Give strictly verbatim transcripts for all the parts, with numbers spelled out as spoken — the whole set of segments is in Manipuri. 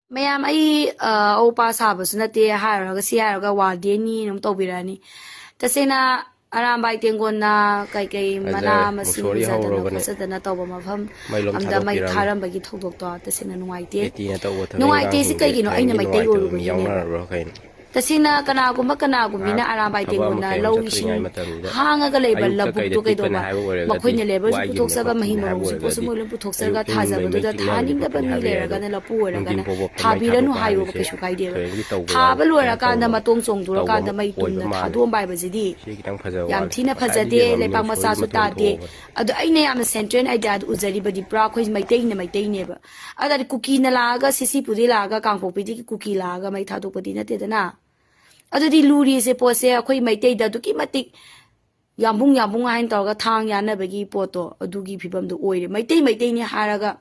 ꯃꯌꯥꯝ, ꯑꯩ ꯑ, ꯑꯎꯄꯥ ꯁꯥꯕꯁꯨ ꯅꯠꯇꯦ, ꯍꯥꯏꯔꯨꯔꯒ ꯁꯤ ꯍꯥꯏꯔꯒ ꯋꯥꯔꯗꯦꯟꯅꯤ ꯑꯗꯨꯝ ꯇꯧꯕꯤꯔꯛꯑꯅꯤ꯫ ꯇꯁꯦꯡꯅ ꯑꯔꯥꯝꯕꯥꯏ ꯇꯦꯡꯒꯣꯟꯅ ꯀꯩꯀꯩ ꯃꯅꯥ ꯐꯖꯔꯦ, ꯃꯁꯤꯡ ꯃꯨꯁꯣꯔꯤ ꯎꯖꯗꯅ ꯍꯧꯔꯕꯅꯦ꯫ ꯈꯣꯠꯆꯗꯅ ꯇꯧꯕ ꯃꯐꯝ ꯃꯩ ꯂꯣꯝ ꯑꯝꯗ ꯃꯩ ꯊꯥꯗꯣꯛꯄꯤꯔꯝꯃꯦ꯫ ꯊꯥꯔꯝꯕꯒꯤ ꯊꯧꯗꯣꯛꯇꯣ ꯇꯁꯦꯡꯅ ꯅꯨꯡꯉꯥꯏꯇꯦ꯫ ꯑꯦꯇꯤꯅ ꯇꯧꯕ ꯊꯕꯛ ꯅꯨꯡꯉꯥꯏꯇꯦ ꯏꯟꯈꯥꯡ ꯁꯤ ꯀꯩꯒꯤꯅꯣ? ꯊꯦꯡꯒꯤ ꯑꯩꯅ ꯃꯩꯇꯩ ꯅꯨꯡꯉꯥꯏꯇꯕ ꯃꯤ ꯑꯣꯏꯔꯨꯕꯒꯤꯅꯦꯕ꯫ ꯌꯥꯎꯅꯔꯕ꯭ꯔꯣ ꯀꯩꯅꯣ? ꯇꯁꯦꯡꯅ ꯀꯅꯥꯒꯨꯝꯕ ꯀꯅꯥꯒꯨꯝꯕꯤꯅ ꯍꯥ? ꯑꯔꯥꯝꯕꯥꯏ ꯊꯕꯛ ꯑꯃ ꯇꯦꯡꯒꯣꯟꯅ ꯀꯩ ꯑꯃ ꯂꯧ ꯏꯁꯤꯡ ꯆꯠꯇꯣꯔꯤꯉꯥꯏ ꯃꯇꯝꯗꯨꯗ ꯍꯥꯡꯉꯒ ꯂꯩꯕ ꯑꯌꯨꯛꯇ ꯀꯩꯗ ꯂꯧꯕꯨꯛꯇꯣ ꯄꯤꯛꯄꯅ ꯀꯩꯗꯧꯕ? ꯍꯥꯏꯕ ꯑꯣꯏꯔꯒꯗꯤ ꯃꯈꯣꯏꯅ ꯂꯦꯕꯔꯁꯨ ꯋꯥꯏꯒꯤꯕꯅꯦ ꯄꯨꯊꯣꯛꯆꯕ, ꯈꯣꯠꯄꯅꯦ ꯃꯍꯩ ꯍꯥꯏꯕ ꯃꯔꯣꯡꯁꯨ ꯄꯨꯊꯣꯛꯆꯕ, ꯑꯣꯏꯔꯒꯗꯤ ꯃꯍꯩ ꯃꯔꯣꯡꯁꯨ ꯑꯌꯨꯛ ꯄꯨꯊꯣꯛꯆꯔꯒ ꯄꯨꯡ ꯃꯔꯤ ꯊꯥꯖꯕꯗꯨꯗ ꯃꯈꯥꯏ ꯊꯥ ꯇꯤꯟ ꯅꯤꯡꯗꯕ ꯃꯤ ꯍꯥꯏꯕ ꯂꯩꯔꯒꯅ ꯑꯣꯏꯔꯒꯗꯤ ꯂꯐꯨ ꯑꯣꯏꯔꯒꯅ ꯅꯨꯡꯊꯤꯟ ꯐꯥꯎꯕ ꯊꯥꯕꯤꯔꯅꯨ ꯃꯩ ꯍꯥꯏꯌꯣꯕ, ꯊꯥꯔꯝꯃꯤꯁꯦ ꯀꯩꯁꯨ ꯀꯥꯏꯗꯦꯕ꯫ Currentꯒꯤ ꯇꯧꯕ ꯊꯥꯕ ꯀꯩꯅꯣ ꯂꯣꯏꯔꯀꯥꯟꯗ ꯇꯧꯕ ꯃꯇꯣꯡ ꯆꯣꯡꯗꯣꯔꯀꯥꯟꯗ ꯇꯧꯕ ꯃꯩ ꯑꯣꯏꯕ ꯇꯨꯝꯅ ꯃꯥꯜꯂꯦ꯫ ꯊꯥꯗꯣꯛꯑꯝꯕ ꯍꯥꯏꯕꯁꯤꯗꯤ ꯁꯤ ꯈꯤꯇꯪ ꯐꯖꯕ ꯌꯥꯝ ꯋꯥꯠꯂꯦ꯫ ꯊꯤꯅ ꯉꯁꯥꯏꯗꯤ ꯐꯖꯗꯦ, ꯌꯦꯡꯉꯝꯃꯤꯅꯦ, ꯂꯩꯄꯥꯛ ꯃꯨꯁꯣꯔꯤ ꯃꯆꯥꯁꯨ ꯃꯇꯣꯟ ꯇꯥꯗꯦ꯫ ꯄꯣꯛꯑꯕꯅꯦ꯫ ꯑꯗꯣ ꯑꯩꯅ ꯌꯥꯝꯅ central idea ꯎꯖꯔꯤꯕꯗꯤ ꯄꯨꯔꯥ ꯑꯩꯈꯣꯏ ꯃꯩꯇꯩꯅ ꯃꯩꯇꯩꯅꯦꯕ꯫ ꯑꯗꯨꯗꯤ ꯀꯨꯀꯤꯅ ꯂꯥꯛꯑꯒ, ꯁꯤꯁꯤꯄꯨꯔꯗꯒꯤ ꯂꯥꯛꯑꯒ, ꯀꯥꯡꯄꯣꯛꯄꯤꯗꯒꯤ ꯀꯨꯀꯤ ꯂꯥꯛꯑꯒ ꯃꯩ ꯊꯥꯗꯣꯛꯄꯗꯤ ꯅꯠꯇꯦꯗꯅ꯫ ꯑꯗꯨꯗꯤ ꯂꯨꯔꯤꯁꯦ ꯄꯣꯠꯁꯦ ꯑꯩꯈꯣꯏ ꯃꯩꯇꯩꯗ ꯑꯗꯨꯛꯀꯤ ꯃꯇꯤꯛ ꯌꯥꯝꯕꯨꯡ ꯌꯥꯝꯕꯨꯡ ꯍꯥꯏꯅ ꯇꯧꯔꯒ ꯊꯥꯡ ꯌꯥꯟꯅꯕꯒꯤ ꯄꯣꯠꯇꯣ ꯑꯗꯨꯒꯤ ꯐꯤꯕꯝꯗꯣ ꯑꯣꯏꯔꯦ꯫ ꯃꯩꯇꯩ ꯃꯩꯇꯩꯅꯤ ꯍꯥꯏꯔꯒ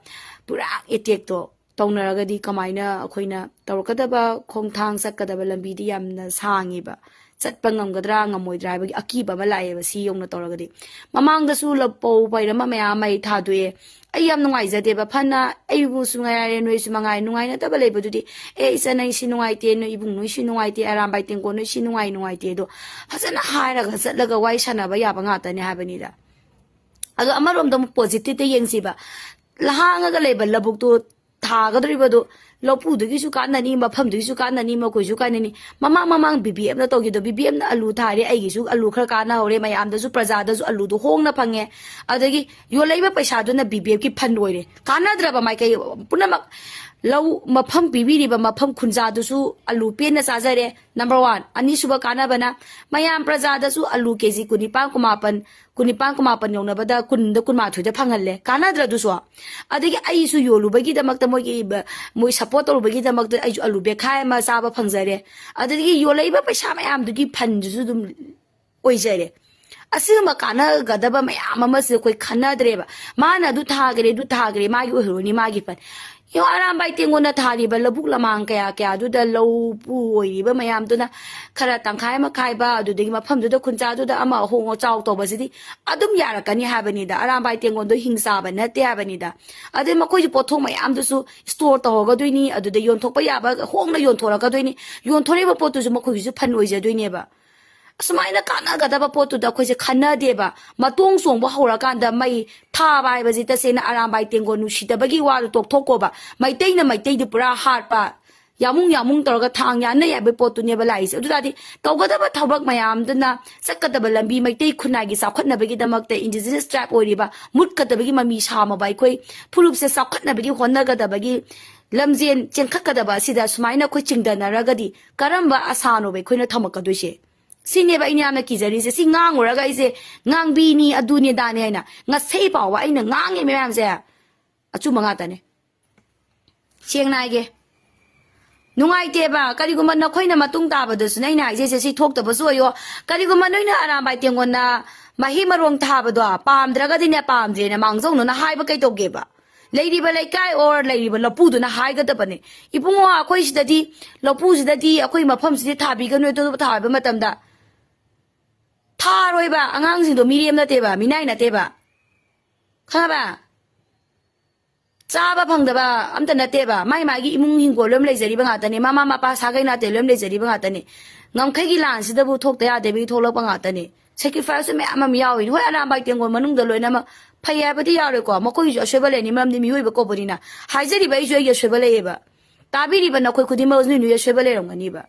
ꯄꯨꯔꯥ attackꯇꯣ ꯇꯧꯅꯔꯒꯗꯤ ꯀꯃꯥꯏꯅ ꯑꯩꯈꯣꯏꯅ ꯇꯧꯔꯛꯀꯗꯕ ꯈꯣꯡꯊꯥꯡ ꯆꯠꯀꯗꯕ ꯂꯝꯕꯤꯗꯤ ꯌꯥꯝꯅ ꯁꯥꯡꯉꯦꯕ꯫ ꯆꯠꯄ ꯉꯝꯒꯗ꯭ꯔꯥ ꯉꯝꯃꯣꯏꯗ꯭ꯔꯥ ꯍꯥꯏꯕꯒꯤ ꯑꯀꯤꯕ ꯑꯃ ꯂꯥꯛꯑꯦꯕ ꯁꯤ ꯌꯧꯅ ꯇꯧꯔꯒꯗꯤ꯫ ꯃꯃꯥꯡꯗꯁꯨ ꯂ-, ꯄꯧ ꯄꯩꯔꯝꯕ ꯃꯌꯥꯝ ꯃꯩ ꯊꯥꯗꯣꯛꯑꯦ꯫ ꯑꯩ ꯌꯥꯝ ꯅꯨꯡꯉꯥꯏꯖꯗꯦꯕ꯫ ꯐꯅ ꯑꯩꯕꯨꯁꯨ ꯉꯥꯏꯔꯦ, ꯅꯣꯏꯁꯨ ꯃꯉꯥꯏꯔꯦ, ꯅꯨꯡꯉꯥꯏꯅꯗꯕ ꯂꯩꯕꯗꯨꯗꯤ, "ꯑꯦ, ꯏꯆꯟ, ꯑꯩ ꯁꯤ ꯅꯨꯡꯉꯥꯏꯇꯦ, ꯅꯣꯏ ꯏꯕꯨꯡ ꯅꯣꯏ ꯁꯤ ꯅꯨꯡꯉꯥꯏꯇꯦ, ꯑꯔꯥꯝꯕꯥꯏ ꯇꯦꯡꯀꯣ ꯅꯣꯏ ꯁꯤ ꯅꯨꯡꯉꯥꯏ ꯅꯨꯡꯉꯥꯏꯇꯦ", ꯑꯗꯣ ꯐꯖꯅ ꯍꯥꯏꯔꯒ ꯆꯠꯂꯒ ꯋꯥꯔꯤ ꯁꯥꯟꯅꯕ ꯌꯥꯕ ꯉꯥꯛꯇꯅꯦ ꯍꯥꯏꯕꯅꯤꯗ꯫ ꯑꯗꯣ ꯑꯃꯔꯣꯝꯗ ꯑꯃꯨꯛ positiveꯇ ꯌꯦꯡꯁꯤꯕ꯫ ꯍꯥꯡꯉꯒ ꯂꯩꯕ ꯂꯧꯕꯨꯛꯇꯣ ꯊꯥꯒꯗꯧꯔꯤꯕꯗꯣ ꯂꯧꯄꯨꯗꯨꯒꯤꯁꯨ ꯀꯥꯟꯅꯅꯤ, ꯃꯐꯝꯗꯨꯒꯤꯁꯨ ꯀꯥꯟꯅꯅꯤ, ꯃꯈꯣꯏꯁꯨ ꯀꯥꯟꯅꯅꯤ꯫ ꯃꯃꯥꯡ ꯃꯃꯥꯡ BBFꯅ ꯇꯧꯈꯤꯕꯗꯣ, BBFꯅ ꯑꯂꯨ ꯊꯥꯔꯦ, ꯑꯩꯒꯤꯁꯨ ꯑꯂꯨ ꯈꯔ ꯀꯥꯟꯅꯍꯧꯔꯦ, ꯃꯌꯥꯝꯗꯁꯨ, ꯄ꯭ꯔꯖꯥꯗꯁꯨ ꯑꯂꯨꯗꯣ ꯍꯣꯡꯅ ꯐꯪꯉꯦ꯫ ꯑꯗꯒꯤ ꯌꯣꯜꯂꯛꯏꯕ ꯄꯩꯁꯥꯗꯨꯅ BBFꯀꯤ fund ꯑꯣꯏꯔꯦ꯫ ꯀꯥꯟꯅꯗ꯭ꯔꯕ ꯃꯥꯏꯀꯩ ꯄꯨꯝꯅꯃꯛ ꯂꯧ ꯃꯐꯝ ꯄꯤꯕꯤꯔꯤꯕ ꯃꯐꯝ ꯈꯨꯟꯖꯥꯗꯨꯁꯨ ꯑꯂꯨ ꯄꯦꯟꯅ ꯆꯥꯖꯔꯦ꯫ Number one꯫ ꯑꯅꯤꯁꯨꯕ ꯀꯥꯟꯅꯕꯅ ꯃꯌꯥꯝ ꯄ꯭ꯔꯖꯥꯗꯁꯨ ꯑꯂꯨ KG ꯀꯨꯟꯅꯤꯄꯥꯟ, ꯀꯨꯟꯃꯥꯄꯟ, ꯀꯨꯟꯅꯤꯄꯥꯟ, ꯀꯨꯟꯃꯥꯄꯟ ꯌꯧꯅꯕꯗ ꯀꯨꯟꯗ ꯀꯨꯟꯃꯥꯊꯣꯏꯗ ꯐꯪꯍꯜꯂꯦ꯫ ꯀꯥꯟꯅꯗ꯭ꯔꯗꯨꯁꯨ? ꯑꯗꯒꯤ ꯑꯩꯁꯨ ꯌꯣꯜꯂꯨꯕꯒꯤꯗꯃꯛꯇ ꯃꯣꯏꯒꯤ ꯕ-, ꯃꯣꯏ support ꯇꯧꯔꯨꯕꯒꯤꯗꯃꯛꯇ ꯑꯩꯁꯨ ꯑꯂꯨ ꯕꯦꯈꯥꯏ ꯑꯃ ꯆꯥꯕ ꯐꯪꯖꯔꯦ꯫ ꯑꯗꯒꯤ ꯌꯣꯜꯂꯛꯏꯕ ꯄꯩꯁꯥ ꯃꯌꯥꯝꯗꯨꯒꯤ fundꯗꯨꯁꯨ ꯑꯗꯨꯝ ꯑꯣꯏꯖꯔꯦ꯫ ꯑꯁꯤꯒꯨꯝꯕ ꯀꯥꯟꯅꯒꯗꯕ ꯃꯌꯥꯝ ꯑꯃꯁꯦ ꯑꯩꯈꯣꯏ ꯈꯟꯅꯗ꯭ꯔꯦꯕ꯫ ꯃꯥꯅ ꯑꯗꯨ ꯊꯥꯈ꯭ꯔꯦ, ꯑꯗꯨ ꯊꯥꯈ꯭ꯔꯦ, ꯃꯥꯒꯤ ꯑꯣꯏꯍꯧꯔꯅꯤ, ꯃꯥꯒꯤ fund꯫ ꯌꯦꯡꯉꯣ, ꯑꯔꯥꯝꯕꯥꯏ ꯇꯦꯡꯒꯣꯟꯅ ꯊꯥꯔꯤꯕ ꯂꯧꯕꯨꯛ ꯂꯃꯥꯡ ꯀꯌꯥ ꯀꯌꯥꯗꯨꯗ ꯂꯧ ꯄꯨ ꯑꯣꯏꯔꯤꯕ ꯃꯌꯥꯝꯗꯨꯅ ꯈꯔ ꯇꯪꯈꯥꯏ ꯑꯃ ꯈꯥꯏꯕ, ꯑꯗꯨꯗꯒꯤ ꯃꯐꯝꯗꯨꯗ ꯈꯨꯟꯆꯥꯗꯨꯗ ꯑꯃ ꯑꯍꯣꯡ ꯑꯆꯥꯎ ꯇꯧꯕꯁꯤꯗꯤ ꯑꯗꯨꯝ ꯌꯥꯔꯛꯀꯅꯤ ꯍꯥꯏꯕꯅꯤꯗ꯫ ꯑꯔꯥꯝꯕꯥꯏ ꯇꯦꯡꯒꯣꯟꯗꯣ ꯍꯤꯡ ꯆꯥꯕ ꯅꯠꯇꯦ ꯍꯥꯏꯕꯅꯤꯗ꯫ ꯑꯗꯩ ꯃꯈꯣꯏꯁꯨ ꯄꯣꯠꯊꯣꯛ ꯃꯌꯥꯝꯗꯨꯁꯨ ꯏꯁꯇꯣꯔ ꯇꯧꯍꯧꯒꯗꯣꯏꯅꯤ, ꯑꯗꯨꯗ ꯌꯣꯟꯊꯣꯛꯄ ꯌꯥꯕ ꯍꯣꯡꯅ ꯌꯣꯟꯊꯣꯔꯛꯀꯗꯣꯏꯅꯤ꯫ ꯌꯣꯟꯊꯣꯔꯛꯏꯕ ꯄꯣꯠꯇꯨꯁꯨ ꯃꯈꯣꯏꯒꯤꯁꯨ ꯐꯟ ꯑꯣꯏꯖꯗꯣꯏꯅꯦꯕ꯫ ꯑꯁꯨꯃꯥꯏꯅ ꯀꯥꯟꯅꯒꯗꯕ ꯄꯣꯠꯇꯨꯗ ꯑꯩꯈꯣꯏꯁꯦ ꯈꯟꯅꯗꯦꯕ꯫ ꯃꯇꯣꯡ ꯆꯣꯡꯕ ꯍꯧꯔꯀꯥꯟꯗ ꯃꯩ ꯊꯥꯕ ꯍꯥꯏꯕꯁꯤ ꯇꯁꯦꯡꯅ ꯑꯔꯥꯝꯕꯥꯏ ꯇꯦꯡꯒꯣꯟ ꯅꯨꯡꯁꯤꯗꯕꯒꯤ ꯋꯥꯗꯨ ꯇꯣꯛꯊꯣꯛꯀꯣꯕ꯫ ꯃꯩꯇꯩꯅ ꯃꯩꯇꯩꯗꯨ ꯄꯨꯔꯥ ꯍꯥꯠꯄ, ꯌꯥꯃꯨꯡ ꯌꯥꯃꯨꯡ ꯇꯧꯔꯒ ꯊꯥꯡ ꯌꯥꯟꯅꯩ ꯍꯥꯏꯕꯒꯤ ꯄꯣꯠꯇꯨꯅꯦꯕ ꯂꯥꯛꯏꯁꯦ꯫ ꯑꯗꯨ ꯇꯥꯔꯗꯤ ꯇꯧꯒꯗꯕ ꯊꯕꯛ ꯃꯌꯥꯝꯗꯨꯅ, ꯆꯠꯀꯗꯕ ꯂꯝꯕꯤ, ꯃꯩꯇꯩ ꯈꯨꯟꯅꯥꯏꯒꯤ ꯆꯥꯎꯈꯠꯅꯕꯒꯤꯗꯃꯛꯇ, ꯏꯟꯗꯤꯖꯤꯅꯁ ꯇ꯭ꯔꯥꯏꯕ ꯑꯣꯏꯔꯤꯕ, ꯃꯨꯠꯀꯗꯕꯒꯤ ꯃꯃꯤ ꯁꯥꯝꯃꯕ ꯑꯩꯈꯣꯏ ꯐꯨꯔꯨꯞꯁꯦ ꯆꯥꯎꯈꯠꯅꯕꯒꯤ ꯍꯣꯠꯅꯒꯗꯕꯒꯤ ꯂꯝꯖꯦꯟ ꯆꯦꯟꯈꯠꯀꯗꯕ ꯑꯁꯤꯗ ꯁꯨꯃꯥꯏꯅ ꯑꯩꯈꯣꯏ ꯆꯤꯡꯗꯅꯔꯒꯗꯤ ꯀꯔꯝꯕ ꯑꯁꯥꯅꯣꯕ ꯑꯩꯈꯣꯏꯅ ꯊꯝꯃꯛꯀꯗꯣꯏꯁꯦ? ꯁꯤꯅꯦꯕ ꯑꯩꯅ ꯌꯥꯝꯅ ꯀꯤꯖꯔꯤꯁꯦ꯫ ꯁꯤ ꯉꯥꯡꯉꯨꯔꯒ ꯑꯩꯁꯦ ꯉꯥꯡꯕꯤꯅꯤ, ꯑꯗꯨꯅꯤ, ꯑꯗꯥꯅꯤ ꯍꯥꯏꯅ꯫ ꯉꯁꯤ ꯐꯥꯎꯕ ꯑꯩꯅ ꯉꯥꯡꯉꯤ ꯃꯌꯥꯝꯁꯦ ꯑꯆꯨꯝꯕ ꯉꯥꯛꯇꯅꯦ꯫ ꯁꯦꯡꯅ ꯍꯥꯏꯒꯦ, ꯅꯨꯡꯉꯥꯏꯇꯦꯕ꯫ ꯀꯔꯤꯒꯨꯝꯕ ꯅꯈꯣꯏꯅ ꯃꯇꯨꯡ ꯇꯥꯕꯗꯁꯨꯅꯦ ꯑꯩꯅ ꯍꯥꯏꯖꯩꯁꯦ, ꯁꯤ ꯊꯣꯛꯇꯕꯁꯨ ꯑꯣꯏꯌꯣ꯫ ꯀꯔꯤꯒꯨꯝꯕ ꯅꯣꯏꯅ ꯑꯔꯥꯝꯕꯥꯏ ꯇꯦꯡꯒꯣꯟꯅ ꯃꯍꯩ ꯃꯔꯣꯡ ꯊꯥꯕꯗꯣ ꯄꯥꯝꯗ꯭ꯔꯒꯗꯤꯅꯦ, ꯄꯥꯝꯗ꯭ꯔꯦꯅ ꯃꯥꯡꯖꯧꯅꯅ ꯍꯥꯏꯕ ꯀꯩꯗꯧꯒꯦꯕ? ꯂꯩꯔꯤꯕ ꯂꯩꯀꯥꯏ ꯑꯣꯔ ꯂꯩꯔꯤꯕ ꯂꯄꯨꯗꯨꯅ ꯍꯥꯏꯒꯗꯕꯅꯦ, "ꯏꯕꯨꯡꯉꯣ, ꯑꯩꯈꯣꯏ ꯁꯤꯗꯗꯤ, ꯂꯄꯨꯁꯤꯗꯗꯤ ꯑꯩꯈꯣꯏ ꯃꯐꯝꯁꯤꯗꯤ ꯊꯥꯕꯤꯒꯅꯨ" ꯑꯗꯨ ꯊꯥꯕ ꯃꯇꯝꯗ ꯊꯥꯔꯣꯏꯕ꯫ ꯑꯉꯥꯡꯁꯤꯡꯗꯣ ꯃꯤꯔꯦꯝ ꯅꯠꯇꯦꯕ, ꯃꯤꯅꯥꯏ ꯅꯠꯇꯦꯕ, ꯈꯪꯉꯕ? ꯆꯥꯕ ꯐꯪꯗꯕ ꯑꯝꯇ ꯅꯠꯇꯦꯕ꯫ ꯃꯥꯏ ꯃꯥꯒꯤ ꯏꯃꯨꯡ ꯍꯤꯡꯒꯣꯜ ꯂꯣꯏ ꯂꯩꯖꯔꯤꯕ ꯉꯥꯛꯇꯅꯦ, ꯃꯃꯥ ꯃꯄꯥ ꯁꯥꯒꯩ ꯅꯥꯇꯩ ꯂꯣꯏ ꯂꯩꯖꯔꯤꯕ ꯉꯥꯛꯇꯅꯦ꯫ ꯉꯝꯈꯩꯒꯤ ꯂꯥꯟꯁꯤꯗꯕꯨ ꯊꯣꯛꯇ ꯌꯥꯗꯕꯒꯤ ꯊꯣꯛꯂꯛꯄ ꯉꯥꯛꯇꯅꯦ꯫ ꯁꯦꯀ꯭ꯔꯤꯐꯥꯏꯁꯁꯨ ꯃꯌꯥꯝ ꯑꯃ ꯌꯥꯎꯔꯤꯅꯤ꯫ ꯍꯣꯏ, ꯑꯔꯥꯝꯕꯥꯏ ꯇꯦꯡꯒꯣꯜ ꯃꯅꯨꯡꯗ ꯂꯣꯏꯅꯃꯛ ꯐꯩ ꯍꯥꯏꯕꯗꯤ ꯌꯥꯔꯣꯏꯀꯣ, ꯃꯈꯣꯏꯒꯤꯁꯨ ꯑꯁꯣꯏꯕ ꯂꯩꯅꯤ, ꯃꯔꯝꯗꯤ ꯃꯤꯑꯣꯏꯕ ꯀꯧꯕꯅꯤꯅ꯫ ꯍꯥꯏꯖꯔꯤꯕ ꯑꯩꯁꯨ ꯑꯩꯒꯤ ꯑꯁꯣꯏꯕ ꯂꯩꯌꯦꯕ꯫ ꯇꯥꯕꯤꯔꯤꯕ ꯅꯈꯣꯏ ꯈꯨꯗꯤꯡꯃꯛ ꯅꯣꯏ ꯅꯣꯏ ꯑꯁꯣꯏꯕ ꯂꯩꯔꯝꯒꯅꯤꯕ꯫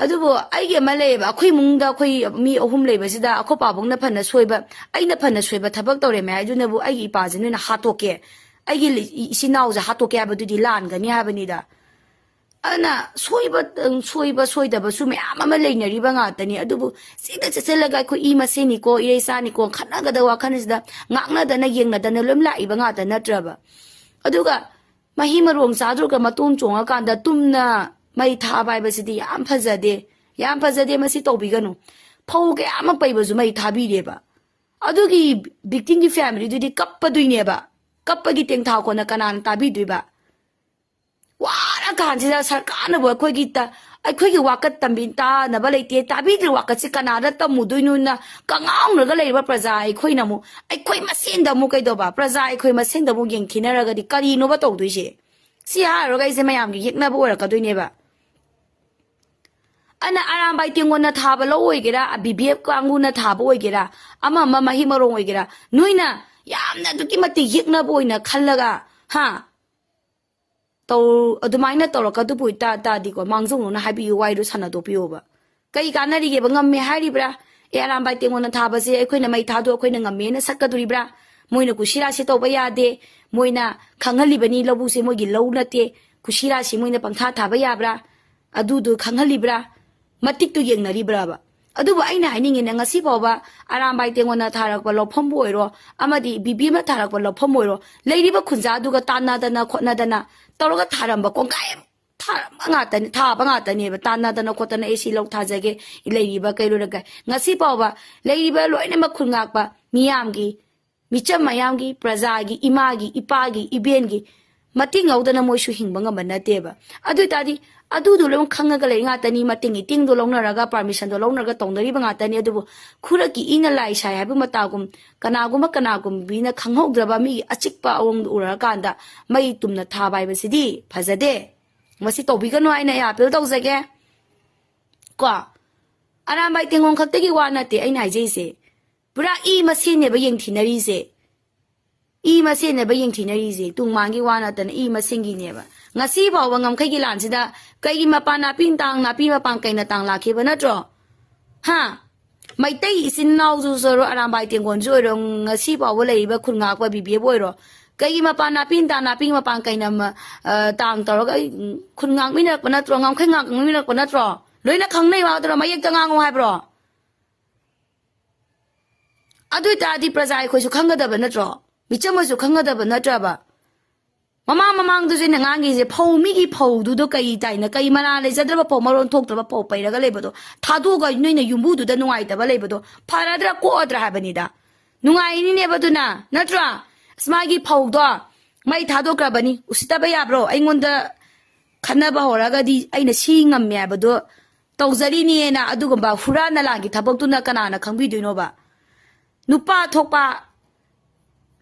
ꯑꯗꯨꯕꯨ ꯑꯩꯒꯤ ꯑꯃ ꯂꯩꯌꯦꯕ, ꯑꯩꯈꯣꯏ ꯏꯃꯨꯡꯗ ꯑꯩꯈꯣꯏ ꯃꯤ ꯑꯍꯨꯝ ꯂꯩꯕꯁꯤꯗ ꯑꯩꯈꯣꯏ ꯄꯥꯕꯨꯡꯅ ꯐꯅ ꯁꯣꯏꯕ, ꯑꯩꯅ ꯐꯅ ꯁꯣꯏꯕ ꯊꯕꯛ ꯇꯧꯔꯦ ꯃꯌꯥꯏꯗꯨꯅꯕꯨ ꯑꯩꯒꯤ ꯏꯄꯥꯁꯦ ꯅꯣꯏꯅ ꯍꯥꯠꯇꯣꯛꯀꯦ, ꯑꯩꯒꯤ ꯂꯤ-, ꯏꯆꯤꯟ ꯏꯅꯥꯎꯁꯦ ꯍꯥꯠꯇꯣꯛꯀꯦ ꯍꯥꯏꯕꯗꯨꯗꯤ ꯂꯥꯟꯒꯅꯤ ꯍꯥꯏꯕꯅꯤꯗ꯫ ꯑꯗꯨꯅ ꯁꯣꯏꯕ, ꯁꯣꯏꯕ ꯁꯣꯏꯗꯕꯁꯨ ꯃꯌꯥꯝ ꯑꯃ ꯂꯩꯅꯔꯤꯕ ꯉꯥꯛꯇꯅꯤ꯫ ꯑꯗꯨꯕꯨ ꯆꯦꯠꯅ ꯆꯦꯠꯁꯤꯜꯂꯒ ꯑꯩꯈꯣꯏ ꯏ ꯃꯁꯦꯟꯅꯤꯀꯣ, ꯏꯔꯩꯆꯥꯅꯤꯀꯣ, ꯈꯠꯅꯒꯗꯕ ꯋꯥꯈꯜꯁꯤꯗ ꯉꯥꯡꯅꯗꯅ ꯌꯦꯡꯅꯗꯅ ꯂꯣꯏ ꯂꯥꯛꯏꯕ ꯉꯥꯛꯇ ꯅꯠꯇ꯭ꯔꯕ? ꯑꯗꯨꯒ ꯃꯍꯩ ꯃꯔꯣꯡ ꯆꯥꯗ꯭ꯔꯒ ꯃꯇꯣꯟ ꯆꯣꯡꯉꯀꯥꯟꯗ ꯇꯨꯝꯅ ꯃꯩ ꯊꯥꯕ ꯍꯥꯏꯕꯁꯤꯗꯤ ꯌꯥꯝ ꯐꯖꯗꯦ, ꯌꯥꯝ ꯐꯖꯗꯦ, ꯃꯁꯤ ꯇꯧꯕꯤꯒꯅꯨ꯫ ꯐꯧ ꯀꯌꯥ ꯑꯃ ꯄꯩꯕꯁꯨ ꯃꯩ ꯊꯥꯕꯤꯔꯦꯕ꯫ ꯑꯗꯨꯒꯤ ꯚꯤꯛꯇꯤꯝꯒꯤ ꯐꯦꯃꯤꯂꯤꯗꯨꯗꯤ ꯀꯞꯄꯗꯣꯏꯅꯦꯕ꯫ ꯀꯞꯄꯒꯤ ꯇꯦꯡꯊꯥ ꯈꯣꯟꯅ ꯀꯅꯥꯅ ꯇꯥꯕꯤꯗꯣꯏꯕ? ꯋꯥꯔꯀꯥꯟꯁꯤꯗ ꯁꯔꯀꯥꯔꯅꯕꯨ ꯑꯩꯈꯣꯏꯒꯤ ꯇ-, ꯑꯩꯈꯣꯏꯒꯤ ꯋꯥꯀꯠ ꯇꯝꯕꯤ ꯇꯥꯅꯕ ꯂꯩꯇꯦ, ꯇꯥꯕꯤꯗ꯭ꯔꯤ ꯋꯥꯀꯠꯁꯤ ꯀꯅꯥꯗ ꯇꯝꯃꯨꯗꯣꯏꯅꯣꯅ ꯀꯉꯥꯎꯅꯔꯒ ꯂꯩꯔꯤꯕ ꯄ꯭ꯔꯖꯥ ꯑꯩꯈꯣꯏꯅ ꯑꯃꯨꯛ, ꯑꯩꯈꯣꯏ ꯃꯁꯦꯟꯗ ꯑꯃꯨꯛ ꯀꯩꯗꯧꯕ? ꯄ꯭ꯔꯖꯥ ꯑꯩꯈꯣꯏ ꯃꯁꯦꯟꯗ ꯑꯃꯨꯛ ꯌꯦꯡꯊꯤꯅꯔꯒꯗꯤ ꯀꯔꯤꯅꯣꯕ ꯇꯧꯗꯣꯏꯁꯦ? ꯁꯤ ꯍꯥꯏꯔꯨꯔꯒ ꯑꯩꯁꯦ ꯃꯌꯥꯝꯒꯤ ꯌꯦꯛꯅꯕ ꯑꯣꯏꯔꯛꯀꯗꯣꯏꯅꯦꯕ꯫ ꯑꯅ ꯑꯔꯥꯝꯕꯥꯏ ꯇꯦꯡꯒꯣꯟꯅ ꯊꯥꯕ ꯂꯧ ꯑꯣꯏꯒꯦꯔꯥ, ꯕꯤ ꯕꯤ ꯑꯦꯐ ꯀꯥꯡꯕꯨꯅ ꯊꯥꯕ ꯑꯣꯏꯒꯦꯔꯥ, ꯑꯃ ꯑꯃ ꯃꯍꯩ ꯃꯔꯣꯡ ꯑꯣꯏꯒꯦꯔꯥ, ꯅꯣꯏꯅ ꯌꯥꯝꯅ ꯑꯗꯨꯛꯀꯤ ꯃꯇꯤꯛ ꯌꯦꯛꯅꯕ ꯑꯣꯏꯅ ꯈꯜꯂꯒ, ꯍꯥ, ꯇꯧ-, ꯑꯗꯨꯃꯥꯏꯅ ꯇꯧꯔꯛꯀꯗꯕ ꯑꯣꯏꯇꯥ ꯇꯥꯔꯗꯤꯀꯣ, ꯃꯥꯡꯖꯧꯅꯅ ꯍꯥꯏꯕꯤꯌꯨ, ꯋꯥꯔꯤꯗꯣ ꯁꯥꯟꯅꯗꯣꯛꯄꯤꯌꯣꯕ꯫ ꯀꯩ ꯀꯥꯟꯅꯔꯤꯒꯦꯕ? ꯉꯝꯃꯦ ꯍꯥꯏꯔꯤꯕ꯭ꯔꯥ? ꯑꯦ, ꯑꯔꯥꯝꯕꯥꯏ ꯇꯦꯡꯒꯣꯟꯅ ꯊꯥꯕꯁꯦ ꯑꯩꯈꯣꯏꯅ ꯃꯩ ꯊꯥꯗꯣ ꯑꯩꯈꯣꯏꯅ ꯉꯝꯃꯦꯅ ꯁꯛꯀꯗꯣꯔꯤꯕ꯭ꯔꯥ? ꯃꯣꯏꯅ ꯀꯨꯁꯤꯔꯥꯁꯤ ꯇꯧꯕ ꯌꯥꯗꯦ, ꯃꯣꯏꯅ ꯈꯪꯍꯜꯂꯤꯕꯅꯤ ꯂꯧꯕꯨꯛꯁꯦ ꯃꯣꯏꯒꯤ ꯂꯧ ꯅꯠꯇꯦ, ꯀꯨꯁꯤꯔꯥꯁꯤ ꯃꯣꯏꯅ ꯄꯪꯊꯥ ꯊꯥꯕ ꯌꯥꯕ꯭ꯔꯥ? ꯑꯗꯨꯗꯣ ꯈꯪꯍꯜꯂꯤꯕ꯭ꯔꯥ? ꯃꯇꯤꯛꯇꯨ ꯌꯦꯡꯅꯔꯤꯕ꯭ꯔꯕ? ꯑꯗꯨꯕꯨ ꯑꯩꯅ ꯍꯥꯏꯅꯤꯡꯉꯤꯅ, ꯉꯁꯤ ꯐꯥꯎꯕ ꯑꯔꯥꯝꯕꯥꯏ ꯇꯦꯡꯒꯣꯟꯅ ꯊꯥꯔꯛꯄ ꯂꯧꯐꯝꯕꯨ ꯑꯣꯏꯔꯣ, ꯑꯃꯗꯤ ꯕꯤ ꯕꯤ ꯑꯦꯝꯅ ꯊꯥꯔꯛꯄ ꯂꯧꯐꯝꯕꯨ ꯑꯣꯏꯔꯣ, ꯂꯩꯔꯤꯕ ꯈꯨꯟꯖꯥꯗꯨꯒ ꯇꯥꯟꯅꯗꯅ ꯈꯣꯠꯅꯗꯅ ꯇꯧꯔꯒ ꯊꯥꯔꯝꯕ ꯀꯣꯡꯒꯥꯏ ꯑꯃ ꯊꯥꯔꯝꯕ ꯉꯥꯛꯇꯅꯤ, ꯊꯥꯕ ꯉꯥꯛꯇꯅꯦꯕ, ꯇꯥꯟꯅꯗꯅ ꯈꯣꯠꯇꯅ ꯑꯩ ꯁꯤ ꯂꯧ ꯊꯥꯖꯒꯦ, ꯂꯩꯔꯤꯕ ꯀꯩꯔꯣꯏ ꯂꯩꯀꯥꯏ꯫ ꯉꯁꯤ ꯐꯥꯎꯕ ꯂꯩꯔꯤꯕ ꯂꯣꯏꯅꯃꯛ ꯈꯨꯟ ꯉꯥꯛꯄ ꯃꯤꯌꯥꯝꯒꯤ, ꯃꯤꯆꯝ ꯃꯌꯥꯝꯒꯤ, ꯄ꯭ꯔꯖꯥꯒꯤ, ꯏꯃꯥꯒꯤ, ꯏꯄꯥꯒꯤ, ꯏꯕꯦꯟꯒꯤ ꯃꯇꯦꯡ ꯂꯧꯗꯅ ꯃꯣꯏꯁꯨ ꯍꯤꯡꯕ ꯉꯝꯕ ꯅꯠꯇꯦꯕ꯫ ꯑꯗꯨ ꯑꯣꯏꯇꯥꯔꯗꯤ ꯑꯗꯨꯗꯣ ꯂꯣꯏ ꯈꯪꯉꯒ ꯂꯩ ꯉꯥꯛꯇꯅꯤ, ꯃꯇꯦꯡ ꯏꯇꯦꯡꯗꯣ ꯂꯧꯅꯔꯒ, ꯄꯥꯔꯃꯤꯁꯟꯗꯣ ꯂꯧꯅꯔꯒ ꯇꯧꯅꯔꯤꯕ ꯉꯥꯛꯇꯅꯤ꯫ ꯑꯗꯨꯕꯨ ꯈꯨꯔꯛꯀꯤ ꯏꯅ ꯂꯥꯏ ꯁꯥꯏ ꯍꯥꯏꯕ ꯃꯇꯥꯒꯨꯝ, ꯀꯅꯥꯒꯨꯝꯕ ꯀꯅꯥꯒꯨꯝꯕꯤꯅ ꯈꯪꯍꯧꯗ꯭ꯔꯕ ꯃꯤꯒꯤ ꯑꯆꯤꯛꯄ ꯑꯋꯣꯡꯗꯣ ꯎꯔꯛꯑꯀꯥꯟꯗ ꯃꯩ ꯇꯨꯝꯅ ꯊꯥꯕ ꯍꯥꯏꯕꯁꯤꯗꯤ ꯐꯖꯗꯦ꯫ ꯃꯁꯤ ꯇꯧꯕꯤꯒꯅꯨ ꯍꯥꯏꯅ ꯑꯩ ꯑꯥꯄꯤꯜ ꯇꯧꯖꯒꯦ꯫ ꯀꯣ, ꯑꯔꯥꯝꯕꯥꯏ ꯇꯦꯡꯒꯣꯟ ꯈꯛꯇꯒꯤ ꯋꯥ ꯅꯠꯇꯦ ꯑꯩꯅ ꯍꯥꯏꯖꯩꯁꯦ, ꯄꯨꯔꯥ ꯏ ꯃꯁꯦꯟꯅꯦꯕ ꯌꯦꯡꯊꯤꯅꯔꯤꯁꯦ꯫ ꯏ ꯃꯁꯦꯟꯅꯦꯕ ꯌꯦꯡꯊꯤꯅꯔꯤꯁꯦ, ꯇꯨꯡꯃꯥꯡꯒꯤ ꯋꯥ ꯅꯠꯇꯅ ꯏ ꯃꯁꯦꯟꯒꯤꯅꯦꯕ꯫ ꯉꯁꯤ ꯐꯥꯎꯕ ꯉꯝꯈꯩꯒꯤ ꯂꯥꯟꯁꯤꯗ ꯀꯩꯒꯤ ꯃꯄꯥꯟ ꯅꯥꯄꯤ ꯇꯥꯡ, ꯅꯥꯄꯤ ꯃꯄꯥꯟ ꯀꯩꯅ ꯇꯥꯡ ꯂꯥꯛꯈꯤꯕ ꯅꯠꯇ꯭ꯔꯣ? ꯍꯥ? ꯃꯩꯇꯩ ꯏꯆꯤꯟ ꯏꯅꯥꯎꯁꯨ ꯑꯣꯏꯔꯣ, ꯑꯔꯥꯝꯕꯥꯏ ꯇꯦꯡꯒꯣꯟꯁꯨ ꯑꯣꯏꯔꯣ, ꯉꯁꯤ ꯐꯥꯎꯕ ꯂꯩꯔꯤꯕ ꯈꯨꯟ ꯉꯥꯛꯄ ꯕꯤ ꯕꯤ ꯑꯦꯐ ꯑꯣꯏꯔꯣ, ꯀꯩꯒꯤ ꯃꯄꯥꯟ ꯅꯥꯄꯤ ꯇꯥꯡ, ꯅꯥꯄꯤ ꯃꯄꯥꯟ ꯀꯩꯅ ꯃ-, ꯑ, ꯇꯥꯡ ꯇꯧꯔꯒ ꯑꯩ, ꯎꯝ, ꯈꯨꯟ ꯉꯥꯛꯃꯤꯟꯅꯔꯛꯄ ꯅꯠꯇ꯭ꯔꯣ? ꯉꯝꯈꯩ ꯉꯥꯛꯃꯤꯟꯅꯔꯛꯄ ꯅꯠꯇ꯭ꯔꯣ? ꯂꯣꯏꯅ ꯈꯪꯅꯩ ꯋꯥꯗꯨꯔꯣ? ꯃꯌꯦꯛꯇ ꯉꯥꯡꯉꯨ ꯍꯥꯏꯕ꯭ꯔꯣ? ꯑꯗꯨ ꯑꯣꯏꯇꯥꯔꯗꯤ ꯄ꯭ꯔꯖꯥ ꯑꯩꯈꯣꯏꯁꯨ ꯈꯪꯒꯗꯕ ꯅꯠꯇ꯭ꯔꯣ? ꯃꯤꯆꯝ ꯑꯣꯏꯁꯨ ꯈꯪꯒꯗꯕ ꯅꯠꯇ꯭ꯔꯕ? ꯃꯃꯥꯡ ꯃꯃꯥꯡꯗꯁꯨ ꯑꯩꯅ ꯉꯥꯡꯈꯤꯁꯦ, ꯐꯧ, ꯃꯤꯒꯤ ꯐꯧꯗꯨꯗꯣ ꯀꯩ ꯇꯥꯏꯅ, ꯀꯩ ꯃꯔꯥ ꯂꯩꯖꯗ꯭ꯔꯕ ꯐꯧ, ꯃꯔꯣꯟ ꯊꯣꯛꯇ꯭ꯔꯕ ꯐꯧ ꯄꯩꯔꯒ ꯂꯩꯕꯗꯣ ꯊꯥꯗꯣꯛꯑꯒ ꯅꯣꯏꯅ ꯌꯨꯝꯕꯨꯗꯨꯗ ꯅꯨꯡꯉꯥꯏꯇꯕ ꯂꯩꯕꯗꯣ ꯐꯔꯗ꯭ꯔꯥ ꯀꯣꯛꯑꯗ꯭ꯔꯥ ꯍꯥꯏꯕꯅꯤꯗ꯫ ꯅꯨꯡꯉꯥꯏꯅꯤꯅꯦꯕ ꯑꯗꯨꯅ, ꯅꯠꯇ꯭ꯔꯥ? ꯃꯥꯒꯤ ꯐꯧꯗꯣ ꯃꯩ ꯊꯥꯗꯣꯛꯈ꯭ꯔꯕꯅꯤ, ꯎꯁꯤꯠꯇꯕ ꯌꯥꯕ꯭ꯔꯣ? ꯑꯩꯉꯣꯟꯗ ꯈꯟꯅꯕ ꯍꯧꯔꯒꯗꯤ ꯑꯩꯅ ꯁꯤ ꯉꯝꯃꯦ ꯍꯥꯏꯕꯗꯣ ꯇꯧꯖꯔꯤꯅꯦꯅ ꯑꯗꯨꯒꯨꯝꯕ ꯍꯨꯔꯥꯟ ꯅꯂꯥꯟꯒꯤ ꯊꯕꯛꯇꯨꯅ ꯀꯅꯥꯅ ꯈꯪꯕꯤꯗꯣꯏꯅꯣꯕ? ꯅꯨꯄꯥ ꯊꯣꯛꯄ,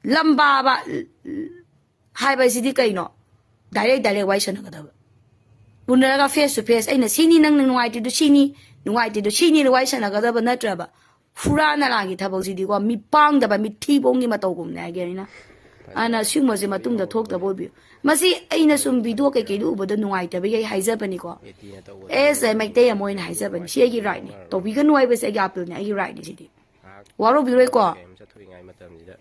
ꯂꯝꯕꯥꯕ ꯍꯥꯏꯕꯁꯤꯗꯤ ꯀꯩꯅꯣ? ꯗꯥꯏꯔꯦꯛ ꯗꯥꯏꯔꯦꯛ ꯋꯥꯔꯤ ꯁꯥꯟꯅꯒꯗꯕ꯫ ꯎꯅꯔꯒ face to face, ꯑꯩꯅ ꯁꯤꯅꯤ, ꯅꯪꯅ ꯅꯨꯡꯉꯥꯏꯇ꯭ꯔꯤꯗꯨ ꯁꯤꯅꯤ, ꯅꯨꯡꯉꯥꯏꯇ꯭ꯔꯤꯗꯨ ꯁꯤꯅꯤ ꯋꯥꯔꯤ ꯁꯥꯟꯅꯒꯗꯕ ꯅꯠꯇ꯭ꯔꯕ? ꯍꯨꯔꯥꯟ ꯅꯂꯥꯟꯒꯤ ꯊꯕꯛꯁꯤꯗꯤꯀꯣ, ꯃꯤꯄꯥꯡꯗꯕ, ꯃꯤꯊꯤꯕꯣꯡꯒꯤ ꯃꯇꯧꯒꯨꯝꯅꯦ ꯍꯥꯏꯒꯦ ꯑꯩꯅ꯫ ꯑꯗꯨꯅ ꯁꯤꯒꯨꯝꯕꯁꯦ ꯃꯇꯨꯡꯗ ꯊꯣꯛꯇꯕ ꯑꯣꯏꯕꯤꯌꯨ꯫ ꯃꯁꯤ ꯑꯩꯅ ꯁꯨꯝ video ꯀꯩꯀꯩꯗꯣ ꯎꯕꯗ ꯅꯨꯡꯉꯥꯏꯇꯕꯒꯤ ꯑꯩ ꯍꯥꯏꯖꯕꯅꯤꯀꯣ꯫ ꯑꯦꯁ ꯑꯦ ꯃꯩꯇꯩ ꯑꯃ ꯑꯣꯏꯅ ꯍꯥꯏꯖꯕꯅꯤ꯫ ꯁꯤ ꯑꯩꯒꯤ right ꯅꯤ꯫ ꯇꯧꯕꯤꯒꯅꯨ ꯍꯥꯏꯕꯁꯦ ꯑꯩꯒꯤ appeal ꯅꯤ, ꯑꯩꯒꯤ right ꯅꯤ ꯁꯤꯗꯤ꯫ ꯋꯥꯔꯧꯕꯤꯔꯣꯏꯀꯣ꯫ ꯀꯩꯝ ꯆꯠꯊꯣꯛꯏꯉꯥꯏ ꯃꯇꯝꯁꯤꯗ